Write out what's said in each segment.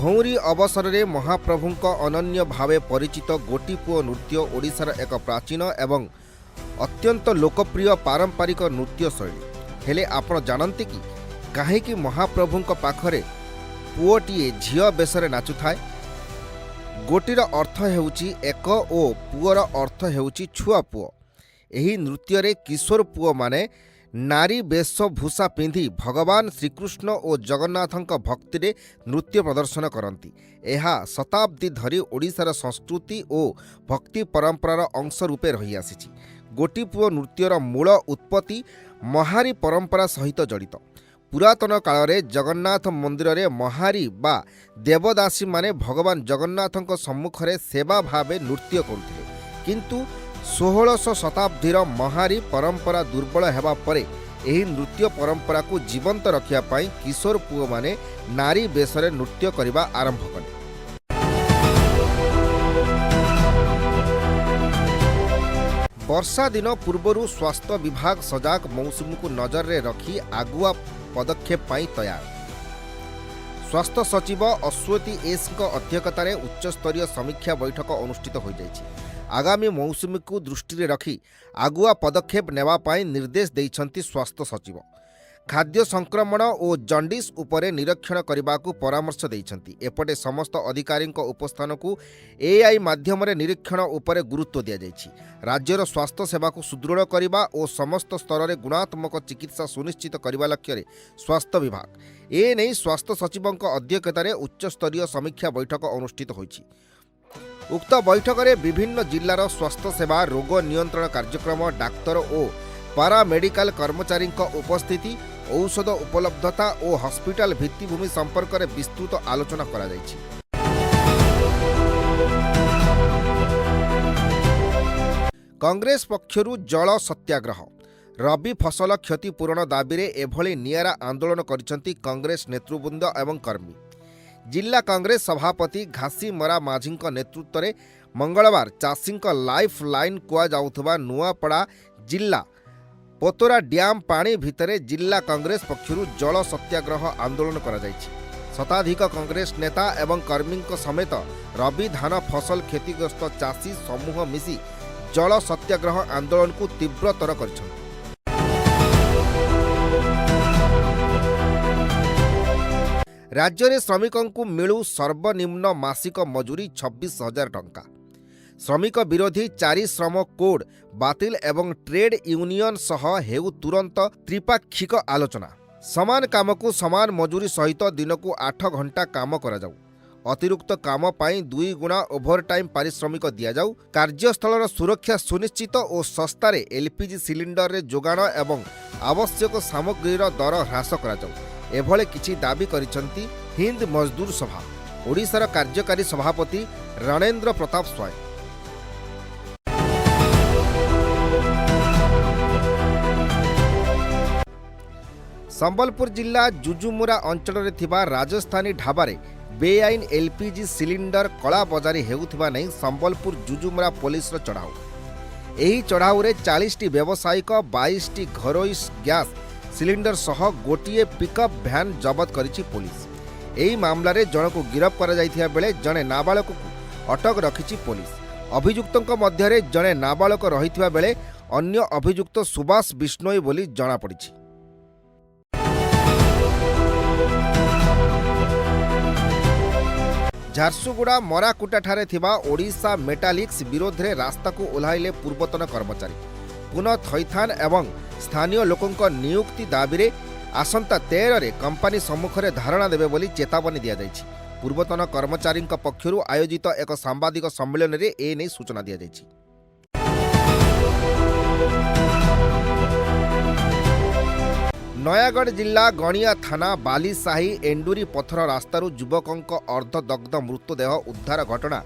ଭଉଁରୀ ଅବସରରେ ମହାପ୍ରଭୁଙ୍କ ଅନନ୍ୟ ଭାବେ ପରିଚିତ ଗୋଟିପୁଅ ନୃତ୍ୟ ଓଡ଼ିଶାର ଏକ ପ୍ରାଚୀନ ଏବଂ ଅତ୍ୟନ୍ତ ଲୋକପ୍ରିୟ ପାରମ୍ପରିକ ନୃତ୍ୟ ଶୈଳୀ। ହେଲେ ଆପଣ ଜାଣନ୍ତି କି କାହିଁକି ମହାପ୍ରଭୁଙ୍କ ପାଖରେ ପୁଅଟିଏ ଝିଅ ବେଶରେ ନାଚୁଥାଏ? ଗୋଟିର ଅର୍ଥ ହେଉଛି ଏକ ଓ ପୁଅର ଅର୍ଥ ହେଉଛି ଛୁଆ ପୁଅ। ଏହି ନୃତ୍ୟରେ କିଶୋର ପୁଅମାନେ ନାରୀ ବେଶଭୂଷା ପିନ୍ଧି ଭଗବାନ ଶ୍ରୀକୃଷ୍ଣ ଓ ଜଗନ୍ନାଥଙ୍କ ଭକ୍ତିରେ ନୃତ୍ୟ ପ୍ରଦର୍ଶନ କରନ୍ତି। ଏହା ଶତାବ୍ଦୀ ଧରି ଓଡ଼ିଶାର ସଂସ୍କୃତି ଓ ଭକ୍ତି ପରମ୍ପରାର ଅଂଶ ରୂପେ ରହିଆସିଛି। ଗୋଟିପୁଅ ନୃତ୍ୟର ମୂଳ ଉତ୍ପତ୍ତି ମହାରୀ ପରମ୍ପରା ସହିତ ଜଡ଼ିତ। ପୁରାତନ କାଳରେ ଜଗନ୍ନାଥ ମନ୍ଦିରରେ ମହାରୀ ବା ଦେବଦାସୀମାନେ ଭଗବାନ ଜଗନ୍ନାଥଙ୍କ ସମ୍ମୁଖରେ ସେବା ଭାବେ ନୃତ୍ୟ କରୁଥିଲେ। କିନ୍ତୁ 16ଶହ ଶତାବ୍ଦୀର ମହାରୀ ପରମ୍ପରା ଦୁର୍ବଳ ହେବା ପରେ ଏହି ନୃତ୍ୟ ପରମ୍ପରାକୁ ଜୀବନ୍ତ ରଖିବା ପାଇଁ କିଶୋର ପୁଅମାନେ ନାରୀ ବେଶରେ ନୃତ୍ୟ କରିବା ଆରମ୍ଭ କଲେ। ବର୍ଷା ଦିନ ପୂର୍ବରୁ ସ୍ୱାସ୍ଥ୍ୟ ବିଭାଗ ସଜାଗ। ମୌସୁମୀକୁ ନଜରରେ ରଖି ଆଗୁଆ ପଦକ୍ଷେପ ପାଇଁ ତୟାର। ସ୍ୱାସ୍ଥ୍ୟ ସଚିବ ଅଶ୍ୱତୀ ଏସ୍ଙ୍କ ଅଧ୍ୟକ୍ଷତାରେ ଉଚ୍ଚସ୍ତରୀୟ ସମୀକ୍ଷା ବୈଠକ ଅନୁଷ୍ଠିତ ହୋଇଯାଇଛି। ଆଗାମୀ ମୌସୁମୀକୁ ଦୃଷ୍ଟିରେ ରଖି ଆଗୁଆ ପଦକ୍ଷେପ ନେବା ପାଇଁ ନିର୍ଦ୍ଦେଶ ଦେଇଛନ୍ତି ସ୍ୱାସ୍ଥ୍ୟ ସଚିବ। ଖାଦ୍ୟ ସଂକ୍ରମଣ ଓ ଜଣ୍ଡିସ୍ ଉପରେ ନିରୀକ୍ଷଣ କରିବାକୁ ପରାମର୍ଶ ଦେଇଛନ୍ତି। ଏପଟେ ସମସ୍ତ ଅଧିକାରୀଙ୍କ ଉପସ୍ଥାନକୁ ଏଆଇ ମାଧ୍ୟମରେ ନିରୀକ୍ଷଣ ଉପରେ ଗୁରୁତ୍ୱ ଦିଆଯାଇଛି। ରାଜ୍ୟର ସ୍ୱାସ୍ଥ୍ୟ ସେବାକୁ ସୁଦୃଢ଼ କରିବା ଓ ସମସ୍ତ ସ୍ତରରେ ଗୁଣାତ୍ମକ ଚିକିତ୍ସା ସୁନିଶ୍ଚିତ କରିବା ଲକ୍ଷ୍ୟରେ ସ୍ୱାସ୍ଥ୍ୟ ବିଭାଗ। ଏ ନେଇ ସ୍ୱାସ୍ଥ୍ୟ ସଚିବଙ୍କ ଅଧ୍ୟକ୍ଷତାରେ ଉଚ୍ଚସ୍ତରୀୟ ସମୀକ୍ଷା ବୈଠକ ଅନୁଷ୍ଠିତ ହୋଇଛି। ଉକ୍ତ ବୈଠକରେ ବିଭିନ୍ନ ଜିଲ୍ଲାର ସ୍ୱାସ୍ଥ୍ୟସେବା, ରୋଗ ନିୟନ୍ତ୍ରଣ କାର୍ଯ୍ୟକ୍ରମ, ଡାକ୍ତର ଓ ପାରାମେଡିକାଲ କର୍ମଚାରୀଙ୍କ ଉପସ୍ଥିତି, ଔଷଧ ଉପଲବ୍ଧତା ଓ ହସ୍ପିଟାଲ ଭିତ୍ତିଭୂମି ସମ୍ପର୍କରେ ବିସ୍ତୃତ ଆଲୋଚନା କରାଯାଇଛି। କଂଗ୍ରେସ ପକ୍ଷରୁ ଜଳ ସତ୍ୟାଗ୍ରହ। ରବି ଫସଲ କ୍ଷତିପୂରଣ ଦାବିରେ ଏଭଳି ନିଆରା ଆନ୍ଦୋଳନ କରିଛନ୍ତି କଂଗ୍ରେସ ନେତୃବୃନ୍ଦ ଏବଂ କର୍ମୀ। ଜିଲ୍ଲା କଂଗ୍ରେସ ସଭାପତି ଘାସିମରା ମାଝୀଙ୍କ ନେତୃତ୍ୱରେ ମଙ୍ଗଳବାର ଚାଷୀଙ୍କ ଲାଇଫ୍ ଲାଇନ୍ କୁହାଯାଉଥିବା ନୂଆପଡ଼ା ଜିଲ୍ଲା ପତୋରା ଡ୍ୟାମ୍ ପାଣି ଭିତରେ ଜିଲ୍ଲା କଂଗ୍ରେସ ପକ୍ଷରୁ ଜଳ ସତ୍ୟାଗ୍ରହ ଆନ୍ଦୋଳନ କରାଯାଇଛି। ଶତାଧିକ କଂଗ୍ରେସ ନେତା ଏବଂ କର୍ମୀଙ୍କ ସମେତ ରବି ଧାନ ଫସଲ କ୍ଷତିଗ୍ରସ୍ତ ଚାଷୀ ସମୂହ ମିଶି ଜଳ ସତ୍ୟାଗ୍ରହ ଆନ୍ଦୋଳନକୁ ତୀବ୍ରତର କରିଛନ୍ତି। ରାଜ୍ୟରେ ଶ୍ରମିକଙ୍କୁ ମିଳୁ ସର୍ବନିମ୍ନ ମାସିକ ମଜୁରୀ 26,000 ଟଙ୍କା। ଶ୍ରମିକ ବିରୋଧୀ ଚାରି ଶ୍ରମ କୋଡ୍ ବାତିଲ ଏବଂ ଟ୍ରେଡ୍ ୟୁନିୟନ ସହ ହେଉ ତୁରନ୍ତ ତ୍ରିପାକ୍ଷିକ ଆଲୋଚନା। ସମାନ କାମକୁ ସମାନ ମଜୁରୀ ସହିତ ଦିନକୁ 8 ଘଣ୍ଟା କାମ କରାଯାଉ। ଅତିରିକ୍ତ କାମ ପାଇଁ 2 ଗୁଣା ଓଭରଟାଇମ୍ ପାରିଶ୍ରମିକ ଦିଆଯାଉ। କାର୍ଯ୍ୟସ୍ଥଳର ସୁରକ୍ଷା ସୁନିଶ୍ଚିତ ଓ ଶସ୍ତାରେ ଏଲ୍ପିଜି ସିଲିଣ୍ଡରରେ ଯୋଗାଣ ଏବଂ ଆବଶ୍ୟକ ସାମଗ୍ରୀର ଦର ହ୍ରାସ କରାଯାଉ। ଏଭଳି କିଛି ଦାବି କରିଛନ୍ତି ହିନ୍ଦ ମଜଦୁର ସଭା ଓଡ଼ିଶାର କାର୍ଯ୍ୟକାରୀ ସଭାପତି ରଣେନ୍ଦ୍ର ପ୍ରତାପ ସ୍ୱାଇଁ। ସମ୍ବଲପୁର ଜିଲ୍ଲା ଯୁଯୁମୁରା ଅଞ୍ଚଳରେ ଥିବା ରାଜସ୍ଥାନୀ ଢାବାରେ ବେଆଇନ ଏଲ୍ପିଜି ସିଲିଣ୍ଡର କଳାବଜାରୀ ହେଉଥିବା ନେଇ ସମ୍ବଲପୁର ଯୁଯୁମୁରା ପୋଲିସର ଚଢ଼ାଉ। ଏହି ଚଢ଼ାଉରେ 40ଟି ବ୍ୟବସାୟିକ, 22ଟି ଘରୋଇ ଗ୍ୟାସ୍ ସିଲିଣ୍ଡର ସହ ଗୋଟିଏ ପିକଅପ୍ ଭ୍ୟାନ୍ ଜବତ କରିଛି ପୋଲିସ। ଏହି ମାମଲାରେ ଜଣକୁ ଗିରଫ କରାଯାଇଥିବା ବେଳେ ଜଣେ ନାବାଳକକୁ ଅଟକ ରଖିଛି ପୋଲିସ। ଅଭିଯୁକ୍ତଙ୍କ ମଧ୍ୟରେ ଜଣେ ନାବାଳକ ରହିଥିବା ବେଳେ ଅନ୍ୟ ଅଭିଯୁକ୍ତ ସୁବାସ ବିଷ୍ଣୋଇ ବୋଲି ଜଣାପଡ଼ିଛି। ଝାରସୁଗୁଡ଼ା ମରାକୁଟାଠାରେ ଥିବା ଓଡ଼ିଶା ମେଟାଲିକ୍ସ ବିରୋଧରେ ରାସ୍ତାକୁ ଓହ୍ଲାଇଲେ ପୂର୍ବତନ କର୍ମଚାରୀ। ପୁନଃ ଥଇଥାନ ଏବଂ ସ୍ଥାନୀୟ ଲୋକଙ୍କ ନିଯୁକ୍ତି ଦାବିରେ ଆସନ୍ତା 13ରେ କମ୍ପାନୀ ସମ୍ମୁଖରେ ଧାରଣା ଦେବେ ବୋଲି ଚେତାବନୀ ଦିଆଯାଇଛି। ପୂର୍ବତନ କର୍ମଚାରୀଙ୍କ ପକ୍ଷରୁ ଆୟୋଜିତ ଏକ ସାମ୍ବାଦିକ ସମ୍ମିଳନୀରେ ଏ ନେଇ ସୂଚନା ଦିଆଯାଇଛି। ନୟାଗଡ଼ ଜିଲ୍ଲା ଗଣିଆ ଥାନା ବାଲିସାହି ଏଣ୍ଡୁରି ପଥର ରାସ୍ତାରୁ ଯୁବକଙ୍କ ଅର୍ଦ୍ଧଦଗ୍ଧ ମୃତଦେହ ଉଦ୍ଧାର ଘଟଣା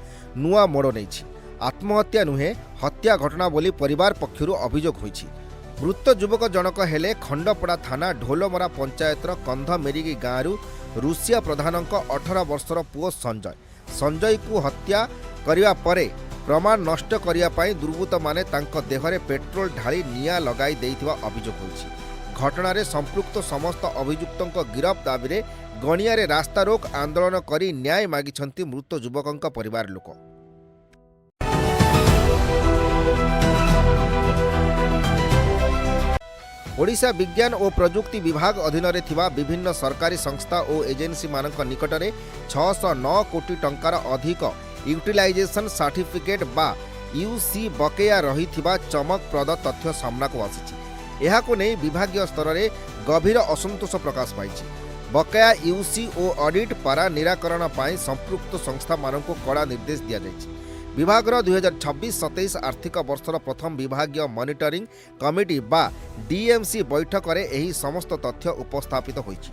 ନୂଆ ମୋଡ଼ ନେଇଛି। ଆତ୍ମହତ୍ୟା ନୁହେଁ, ହତ୍ୟା ଘଟଣା ବୋଲି ପରିବାର ପକ୍ଷରୁ ଅଭିଯୋଗ ହୋଇଛି। ମୃତ ଯୁବକ ଜଣକ ହେଲେ ଖଣ୍ଡପଡ଼ା ଥାନା ଢୋଲମରା ପଞ୍ଚାୟତର କନ୍ଧମେରିଗି ଗାଁରୁ ରୁଷିଆ ପ୍ରଧାନଙ୍କ 18 ବର୍ଷର ପୁଅ ସଞ୍ଜୟ। ସଞ୍ଜୟକୁ ହତ୍ୟା କରିବା ପରେ ପ୍ରମାଣ ନଷ୍ଟ କରିବା ପାଇଁ ଦୁର୍ବୃତ୍ତମାନେ ତାଙ୍କ ଦେହରେ ପେଟ୍ରୋଲ ଢାଳି ନିଆଁ ଲଗାଇ ଦେଇଥିବା ଅଭିଯୋଗ ହୋଇଛି। ଘଟଣାରେ ସମ୍ପୃକ୍ତ ସମସ୍ତ ଅଭିଯୁକ୍ତଙ୍କ ଗିରଫ ଦାବିରେ ଗଣିଆରେ ରାସ୍ତାରୋକ ଆନ୍ଦୋଳନ କରି ନ୍ୟାୟ ମାଗିଛନ୍ତି ମୃତ ଯୁବକଙ୍କ ପରିବାର ଲୋକ। ଓଡ଼ିଶା ବିଜ୍ଞାନ ଓ ପ୍ରଯୁକ୍ତି ବିଭାଗ ଅଧୀନରେ ଥିବା ବିଭିନ୍ନ ସରକାରୀ ସଂସ୍ଥା ଓ ଏଜେନ୍ସିମାନଙ୍କ ନିକଟରେ 609 କୋଟି ଟଙ୍କାର ଅଧିକ ୟୁଟିଲାଇଜେସନ୍ ସାର୍ଟିଫିକେଟ୍ ବା ୟୁସି ବକେୟା ରହିଥିବା ଚମକପ୍ରଦ ତଥ୍ୟ ସାମ୍ନାକୁ ଆସିଛି। ଏହାକୁ ନେଇ ବିଭାଗୀୟ ସ୍ତରରେ ଗଭୀର ଅସନ୍ତୋଷ ପ୍ରକାଶ ପାଇଛି। ବକେୟା ୟୁସି ଓ ଅଡିଟ୍ ପାରା ନିରାକରଣ ପାଇଁ ସମ୍ପୃକ୍ତ ସଂସ୍ଥାମାନଙ୍କୁ କଡ଼ା ନିର୍ଦ୍ଦେଶ ଦିଆଯାଇଛି। ବିଭାଗର 2026-27 ଆର୍ଥିକ ବର୍ଷର ପ୍ରଥମ ବିଭାଗୀୟ ମନିଟରିଂ କମିଟି ବା ଡିଏମ୍ସି ବୈଠକରେ ଏହି ସମସ୍ତ ତଥ୍ୟ ଉପସ୍ଥାପିତ ହୋଇଛି।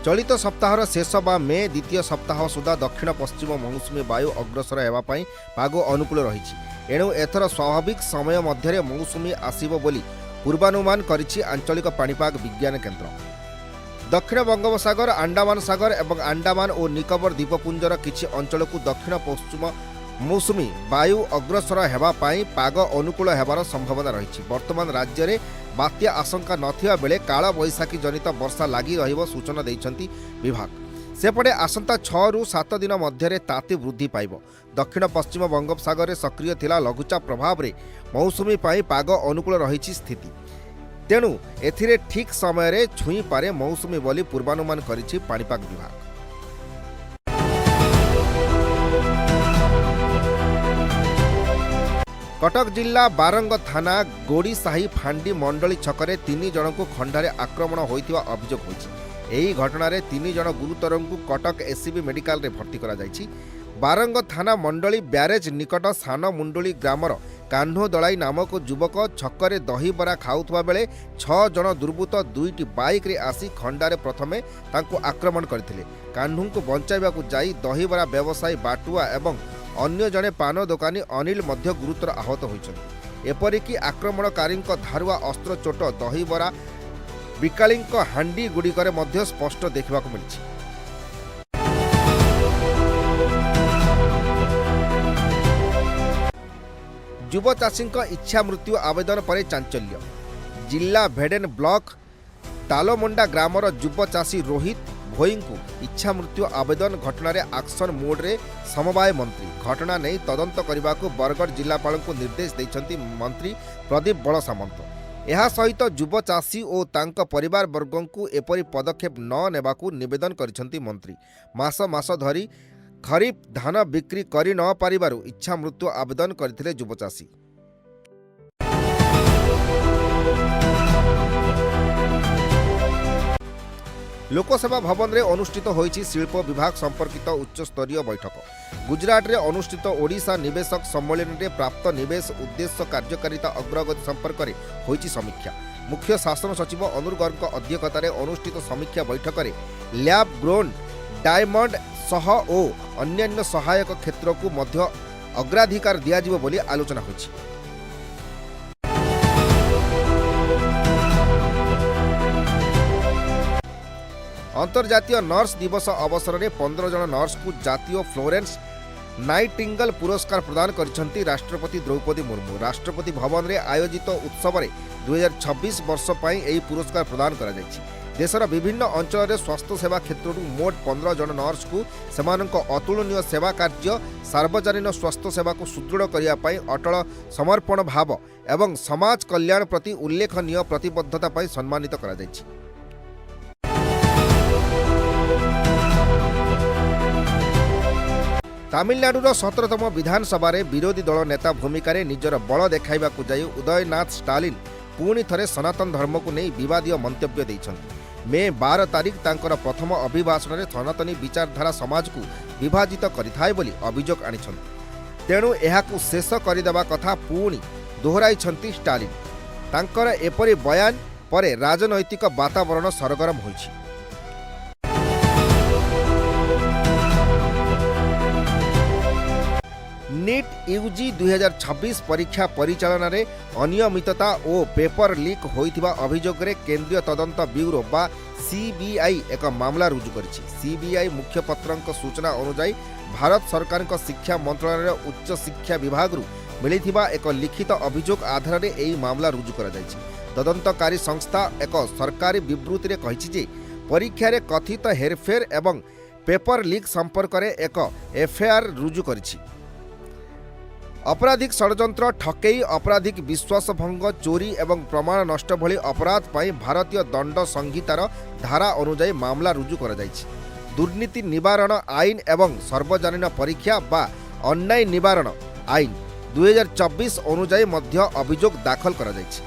ଚଳିତ ସପ୍ତାହର ଶେଷ ବା ମେ ଦ୍ୱିତୀୟ ସପ୍ତାହ ସୁଦ୍ଧା ଦକ୍ଷିଣ ପଶ୍ଚିମ ମୌସୁମୀ ବାୟୁ ଅଗ୍ରସର ହେବା ପାଇଁ ପାଗ ଅନୁକୂଳ ରହିଛି। ଏଣୁ ଏଥର ସ୍ୱାଭାବିକ ସମୟ ମଧ୍ୟରେ ମୌସୁମୀ ଆସିବ ବୋଲି ପୂର୍ବାନୁମାନ କରିଛି ଆଞ୍ଚଳିକ ପାଣିପାଗ ବିଜ୍ଞାନ କେନ୍ଦ୍ର। ଦକ୍ଷିଣ ବଙ୍ଗୋପସାଗର, ଆଣ୍ଡାମାନ ସାଗର ଏବଂ ଆଣ୍ଡାମାନ ଓ ନିକୋବର ଦ୍ୱୀପପୁଞ୍ଜର କିଛି ଅଞ୍ଚଳକୁ ଦକ୍ଷିଣ ପଶ୍ଚିମ ମୌସୁମୀ ବାୟୁ ଅଗ୍ରସର ହେବା ପାଇଁ ପାଗ ଅନୁକୂଳ ହେବାର ସମ୍ଭାବନା ରହିଛି। ବର୍ତ୍ତମାନ ରାଜ୍ୟରେ ବାତ୍ୟା ଆଶଙ୍କା ନଥିବା ବେଳେ କାଳବୈଶାଖୀ ଜନିତ ବର୍ଷା ଲାଗି ରହିବ ସୂଚନା ଦେଇଛନ୍ତି ବିଭାଗ। ସେପଟେ ଆସନ୍ତା 6ରୁ 7 ଦିନ ମଧ୍ୟରେ ତାତି ବୃଦ୍ଧି ପାଇବ। ଦକ୍ଷିଣ ପଶ୍ଚିମ ବଙ୍ଗୋପସାଗରରେ ସକ୍ରିୟ ଥିଲା ଲଘୁଚାପ ପ୍ରଭାବରେ ମୌସୁମୀ ପାଇଁ ପାଗ ଅନୁକୂଳ ରହିଛି ସ୍ଥିତି। ତେଣୁ ଏଥିରେ ଠିକ୍ ସମୟରେ ଛୁଇଁପାରେ ମୌସୁମୀ ବୋଲି ପୂର୍ବାନୁମାନ କରିଛି ପାଣିପାଗ ବିଭାଗ। କଟକ ଜିଲ୍ଲା ବାରଙ୍ଗ ଥାନା ଗୋଡ଼ିସାହି ଫାଣ୍ଡି ମଣ୍ଡଳୀ ଛକରେ ତିନି ଜଣଙ୍କୁ ଖଣ୍ଡାରେ ଆକ୍ରମଣ ହୋଇଥିବା ଅଭିଯୋଗ ହୋଇଛି। ଏହି ଘଟଣାରେ ତିନି ଜଣ ଗୁରୁତରଙ୍କୁ କଟକ ଏସ୍ସିବି ମେଡିକାଲରେ ଭର୍ତ୍ତି କରାଯାଇଛି। ବାରଙ୍ଗ ଥାନା ମଣ୍ଡଳୀ ବ୍ୟାରେଜ ନିକଟ ସାନମୁଣ୍ଡୁଳି ଗ୍ରାମର କାହ୍ନୁ ଦଳାଇ ନାମକ ଯୁବକ ଛକରେ ଦହିବରା ଖାଉଥିବା ବେଳେ ଛଅ ଜଣ ଦୁର୍ବୃତ୍ତ ଦୁଇଟି ବାଇକ୍ରେ ଆସି ଖଣ୍ଡାରେ ପ୍ରଥମେ ତାଙ୍କୁ ଆକ୍ରମଣ କରିଥିଲେ। କାହ୍ନୁଙ୍କୁ ବଞ୍ଚାଇବାକୁ ଯାଇ ଦହିବରା ବ୍ୟବସାୟୀ ବାଟୁଆ ଏବଂ ଅନ୍ୟ ଜଣେ ପାନ ଦୋକାନୀ ଅନିଲ ମଧ୍ୟ ଗୁରୁତର ଆହତ ହୋଇଛନ୍ତି। ଏପରିକି ଆକ୍ରମଣକାରୀଙ୍କ ଧାରୁଆ ଅସ୍ତ୍ର ଚୋଟ ଦହିବରା ବିକାଳୀଙ୍କ ହାଣ୍ଡି ଗୁଡ଼ିକରେ ମଧ୍ୟ ସ୍ପଷ୍ଟ ଦେଖିବାକୁ ମିଳିଛି। ଯୁବ ଚାଷୀଙ୍କ ଇଚ୍ଛା ମୃତ୍ୟୁ ଆବେଦନ ପରେ ଚାଞ୍ଚଲ୍ୟ। ଜିଲ୍ଲା ଭେଡେନ ବ୍ଲକ ତାଲମୁଣ୍ଡା ଗ୍ରାମର ଯୁବ ଚାଷୀ ରୋହିତ ଭୋଇଙ୍କୁ ଇଚ୍ଛା ମୃତ୍ୟୁ ଆବେଦନ ଘଟଣାରେ ଆକ୍ସନ ମୋଡ୍ରେ ସମବାୟ ମନ୍ତ୍ରୀ। ଘଟଣା ନେଇ ତଦନ୍ତ କରିବାକୁ ବରଗଡ଼ ଜିଲ୍ଲାପାଳଙ୍କୁ ନିର୍ଦ୍ଦେଶ ଦେଇଛନ୍ତି ମନ୍ତ୍ରୀ ପ୍ରଦୀପ ବଳ ସାମନ୍ତ। ଏହା ସହିତ ଯୁବ ଚାଷୀ ଓ ତାଙ୍କ ପରିବାରବର୍ଗଙ୍କୁ ଏପରି ପଦକ୍ଷେପ ନ ନେବାକୁ ନିବେଦନ କରିଛନ୍ତି ମନ୍ତ୍ରୀ। ମାସ ମାସ ଧରି ଖରିଫ ଧାନ ବିକ୍ରି କରି ନ ପାରିବାରୁ ଇଚ୍ଛା ମୃତ୍ୟୁ ଆବେଦନ କରିଥିଲେ ଯୁବଚାଷୀ। ଲୋକସେବା ଭବନରେ ଅନୁଷ୍ଠିତ ହୋଇଛି ଶିଳ୍ପ ବିଭାଗ ସମ୍ପର୍କିତ ଉଚ୍ଚସ୍ତରୀୟ ବୈଠକ। ଗୁଜରାଟରେ ଅନୁଷ୍ଠିତ ଓଡ଼ିଶା ନିବେଶକ ସମ୍ମିଳନୀରେ ପ୍ରାପ୍ତ ନିବେଶ ଉଦ୍ଦେଶ୍ୟ କାର୍ଯ୍ୟକାରିତା ଅଗ୍ରଗତି ସମ୍ପର୍କରେ ହୋଇଛି ସମୀକ୍ଷା। ମୁଖ୍ୟ ଶାସନ ସଚିବ ଅନୁର ଗର୍ଗଙ୍କ ଅଧ୍ୟକ୍ଷତାରେ ଅନୁଷ୍ଠିତ ସମୀକ୍ଷା ବୈଠକରେ ଲ୍ୟାବ୍ ଗ୍ରୋନ୍ ଡାଇମଣ୍ଡ ସହ ଓ ଅନ୍ୟାନ୍ୟ ସହାୟକ କ୍ଷେତ୍ରକୁ ମଧ୍ୟ ଅଗ୍ରାଧିକାର ଦିଆଯିବ ବୋଲି ଆଲୋଚନା ହୋଇଛି। ଅନ୍ତର୍ଜାତୀୟ ନର୍ସ ଦିବସ ଅବସରରେ 15 ଜଣ ନର୍ସଙ୍କୁ ଜାତୀୟ ଫ୍ଲୋରେନ୍ସ ନାଇଟିଙ୍ଗଲ ପୁରସ୍କାର ପ୍ରଦାନ କରିଛନ୍ତି ରାଷ୍ଟ୍ରପତି ଦ୍ରୌପଦୀ ମୁର୍ମୁ। ରାଷ୍ଟ୍ରପତି ଭବନରେ ଆୟୋଜିତ ଉତ୍ସବରେ 2026 ବର୍ଷ ପାଇଁ ଏହି ପୁରସ୍କାର ପ୍ରଦାନ କରାଯାଇଛି। ଦେଶର ବିଭିନ୍ନ ଅଞ୍ଚଳରେ ସ୍ୱାସ୍ଥ୍ୟସେବା କ୍ଷେତ୍ରରୁ ମୋଟ 15 ଜଣ ନର୍ସଙ୍କୁ ସେମାନଙ୍କ ଅତୁଳନୀୟ ସେବା କାର୍ଯ୍ୟ, ସାର୍ବଜନୀନ ସ୍ୱାସ୍ଥ୍ୟସେବାକୁ ସୁଦୃଢ଼ କରିବା ପାଇଁ ଅଟଳ ସମର୍ପଣ ଭାବ ଏବଂ ସମାଜ କଲ୍ୟାଣ ପ୍ରତି ଉଲ୍ଲେଖନୀୟ ପ୍ରତିବଦ୍ଧତା ପାଇଁ ସମ୍ମାନିତ କରାଯାଇଛି। ତାମିଲନାଡୁର 17ତମ ବିଧାନସଭାରେ ବିରୋଧୀ ଦଳ ନେତା ଭୂମିକାରେ ନିଜର ବଳ ଦେଖାଇବାକୁ ଯାଇ ଉଦୟନିଧି ଷ୍ଟାଲିନ୍ ପୁଣି ଥରେ ସନାତନ ଧର୍ମକୁ ନେଇ ବିବାଦୀୟ ମନ୍ତବ୍ୟ ଦେଇଛନ୍ତି। ମେ 12 ତାରିଖ ତାଙ୍କର ପ୍ରଥମ ଅଭିଭାଷଣରେ ସନାତନୀ ବିଚାରଧାରା ସମାଜକୁ ବିଭାଜିତ କରିଥାଏ ବୋଲି ଅଭିଯୋଗ ଆଣିଛନ୍ତି। ତେଣୁ ଏହାକୁ ଶେଷ କରିଦେବା କଥା ପୁଣି ଦୋହରାଇଛନ୍ତି ଷ୍ଟାଲିନ୍। ତାଙ୍କର ଏପରି ବୟାନ ପରେ ରାଜନୈତିକ ବାତାବରଣ ସରଗରମ ହୋଇଛି। ନିଟ୍ ୟୁଜି 2026 ପରୀକ୍ଷା ପରିଚାଳନାରେ ଅନିୟମିତତା ଓ ପେପର ଲିକ୍ ହୋଇଥିବା ଅଭିଯୋଗରେ କେନ୍ଦ୍ରୀୟ ତଦନ୍ତ ବ୍ୟୁରୋ ବା ସିବିଆଇ ଏକ ମାମଲା ରୁଜୁ କରିଛି। ସିବିଆଇ ମୁଖପାତ୍ରଙ୍କ ସୂଚନା ଅନୁଯାୟୀ, ଭାରତ ସରକାରଙ୍କ ଶିକ୍ଷା ମନ୍ତ୍ରଣାଳୟର ଉଚ୍ଚଶିକ୍ଷା ବିଭାଗରୁ ମିଳିଥିବା ଏକ ଲିଖିତ ଅଭିଯୋଗ ଆଧାରରେ ଏହି ମାମଲା ରୁଜୁ କରାଯାଇଛି। ତଦନ୍ତକାରୀ ସଂସ୍ଥା ଏକ ସରକାରୀ ବିବୃତ୍ତିରେ କହିଛି ଯେ ପରୀକ୍ଷାରେ କଥିତ ହେରଫେର ଏବଂ ପେପର ଲିକ୍ ସମ୍ପର୍କରେ ଏକ ଏଫଆଇଆର୍ ରୁଜୁ କରିଛି। ଅପରାଧିକ ଷଡ଼ଯନ୍ତ୍ର, ଠକେଇ, ଅପରାଧିକ ବିଶ୍ୱାସଭଙ୍ଗ, ଚୋରି ଏବଂ ପ୍ରମାଣ ନଷ୍ଟ ଭଳି ଅପରାଧ ପାଇଁ ଭାରତୀୟ ଦଣ୍ଡ ସଂହିତାର ଧାରା ଅନୁଯାୟୀ ମାମଲା ରୁଜୁ କରାଯାଇଛି। ଦୁର୍ନୀତି ନିବାରଣ ଆଇନ ଏବଂ ସର୍ବଜନୀନ ପରୀକ୍ଷା ବା ଅନ୍ୟାୟ ନିବାରଣ ଆଇନ 2024 ଅନୁଯାୟୀ ମଧ୍ୟ ଅଭିଯୋଗ ଦାଖଲ କରାଯାଇଛି।